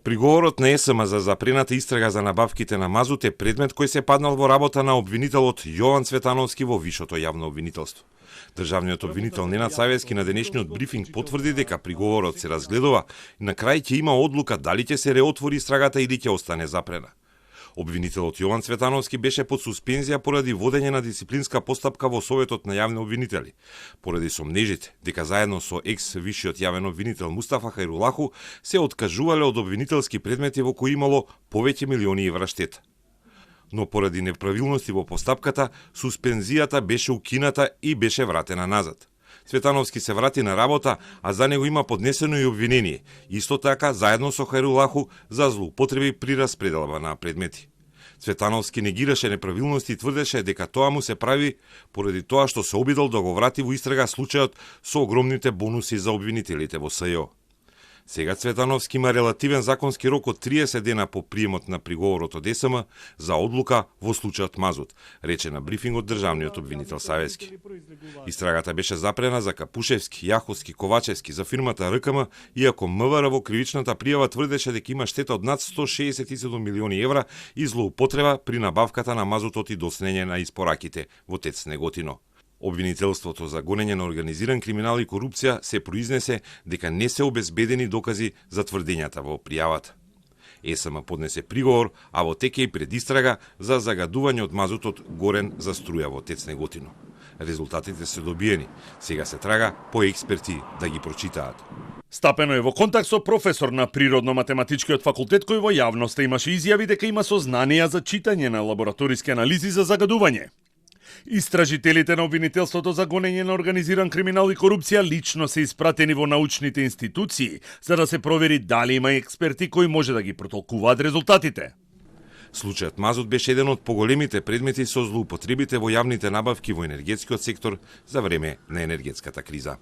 Приговорот на ЕСМ за запрената истрага за набавките на мазут е предмет кој се паднал во работа на обвинителот Јован Цветановски во Вишото јавно обвинителство. Државниот обвинител Ненад Савевски на денешниот брифинг потврди дека приговорот се разгледува и на крај ќе има одлука дали ќе се реотвори истрагата или ќе остане запрена. Обвинителот Јован Цветановски беше под суспензија поради водење на дисциплинска постапка во Советот на јавни обвинители, поради сомнежите дека заедно со екс-вишиот јавен обвинител Мустафа Хајрулаху се откажувале од обвинителски предмети во кои имало повеќе милиони евра штета. Но поради неправилности во постапката, суспензијата беше укината и беше вратена назад. Цветановски се врати на работа, а за него има поднесено и обвинение, исто така заедно со Хајрулаху за злоупотреби при распределба на предмети. Цветановски негираше неправилности и тврдеше дека тоа му се прави поради тоа што се обидел да го врати во истрага случајот со огромните бонуси за обвинителите во СЈО. Сега Цветановски има релативен законски рок од 30 дена по приемот на приговорот од ЕСМ за одлука во случајот Мазут, рече на брифингот државниот обвинител Савевски. Истрагата беше запрена за Капушевски, Јаховски, Ковачевски, за фирмата РКМ, иако МВР во кривичната пријава тврдеше дека има штета од над 167 милиони евра и злоупотреба при набавката на мазутот и доснење на испораките во ТЕЦ Неготино. Обвинителството за гонење на организиран криминал и корупција се произнесе дека не се обезбедени докази за тврдењата во пријавата. ЕСМ поднесе приговор, а во тек е и предистрага за загадување од мазутот горен за струја во ТЕЦ Неготино. Резултатите се добиени. Сега се трага по експерти да ги прочитаат. Стапено е во контакт со професор на Природно-математичкиот факултет кој во јавноста имаше изјави дека има сознанија за читање на лабораториски анализи за загадување. Истражителите на обвинителството за гонење на организиран криминал и корупција лично се испратени во научните институции за да се провери дали има експерти кои може да ги протолкуваат резултатите. Случајот Мазут беше еден од поголемите предмети со злоупотребите во јавните набавки во енергетскиот сектор за време на енергетската криза.